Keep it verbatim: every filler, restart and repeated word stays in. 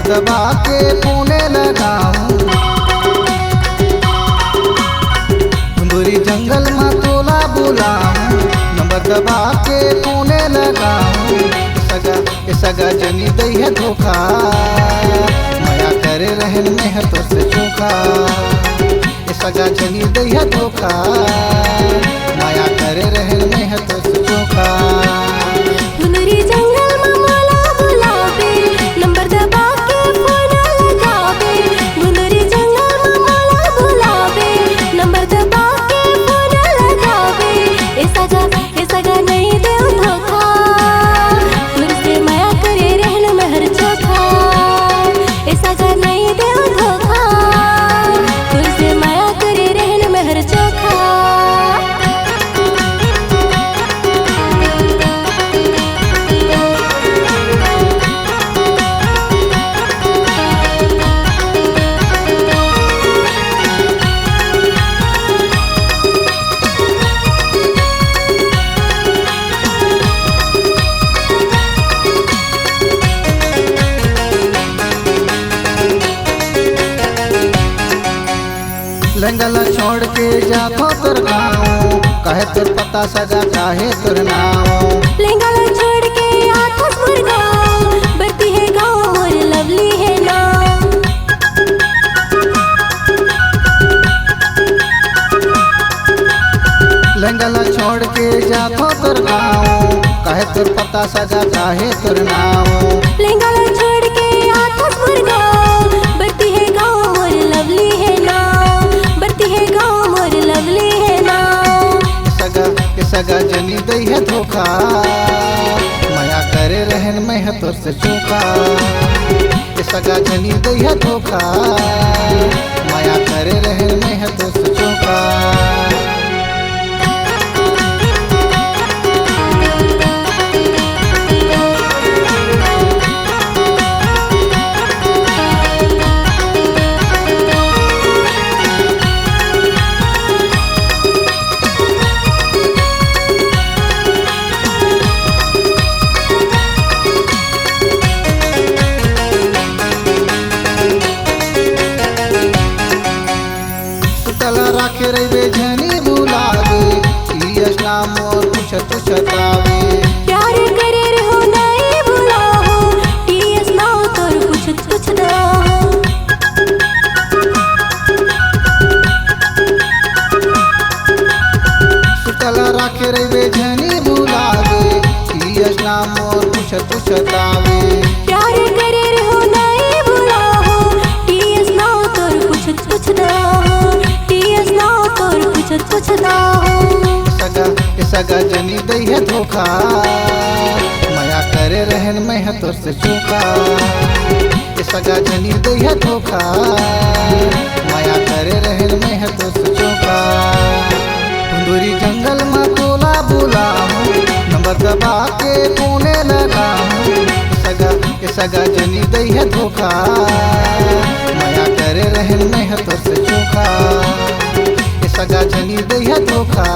दबा के फोन लगाऊं, भुंदुरी जंगल मा तोला बुलाऊं, नंबर दबा के फोन लगाऊं। ए सगा, ए सगा जनी दइहा धोखा, मया करे रहेन मैं ह तोर से चोखा। ए सगा जनी दइहा धोखा, मया करे रहेन मैं ह तोर से चोखा। भुंदुरी जंगल मा मोला बुलाबे, नंबर दबा के फोन लगाबे। भुंदुरी जंगल मा मोला बुलाबे, नंबर दबा के फोन लगाबे। ए सगा, ए सगा नइ देव धोखा, तोर से मया करे रहेन मैं हर चोखा। ए सगा नइ देव धोखा, तोर से मया करे रहेन मैं हर चोखा। लंगला छोड़ के जाथो तोर गाँव, काहे तोर पता सगा काहे तोर नाव। लंगला छोड़ के आथस मोर गाँव, बरती हे गाँव मोर लवली हे नाव। लंगला छोड़ के जाथो तोर गाँव, काहे तोर पता सगा काहे तोर नाव। लंगला छोड़ के आथस मोर गाँव, बरती हे गाँव मोर लवली हे नाव, बरती हे गाँव मोर लवली हे नाव। ए सगा, ए सगा जनी दइहा धोखा, मया करे रहेन मैं ह तोर से चोखा। ए सगा जनी दइहा धोखा, मया करे रहेन मैं ह तोर से चोखा। सुतला राखे रहिबे झनी भुलाबे, ई असना मोर पूछत पूछत आवे। प्यार करे रहो नहीं भुलाओ, टीएस नाव तोर पूछत पूछत आवे। सुतला राखे रहिबे झनी भुलाबे, ई असना मोर पूछत पूछत आवे। प्यार करे रहो नहीं भुलाओ, टीएस नाव तोर पूछत पूछत आवे, टीएस नाव तोर पूछत पूछत आवे। ए सगा, ए सगा जनी दइहा धोखा, मया करे रहेन मैं ह तोर से चोखा। ए सगा जनी दइहा धोखा, मया करे रहेन मैं ह तोर से चोखा। भुंदुरी जंगल मा तोला बुलाहूँ, नंबर दबा के फोन लगाहूँ। ए सगा, ए सगा जनी दइहा धोखा, मया करे रहेन मैं ह तोर से चोखा। ए सगा जनी दइहा धोखा,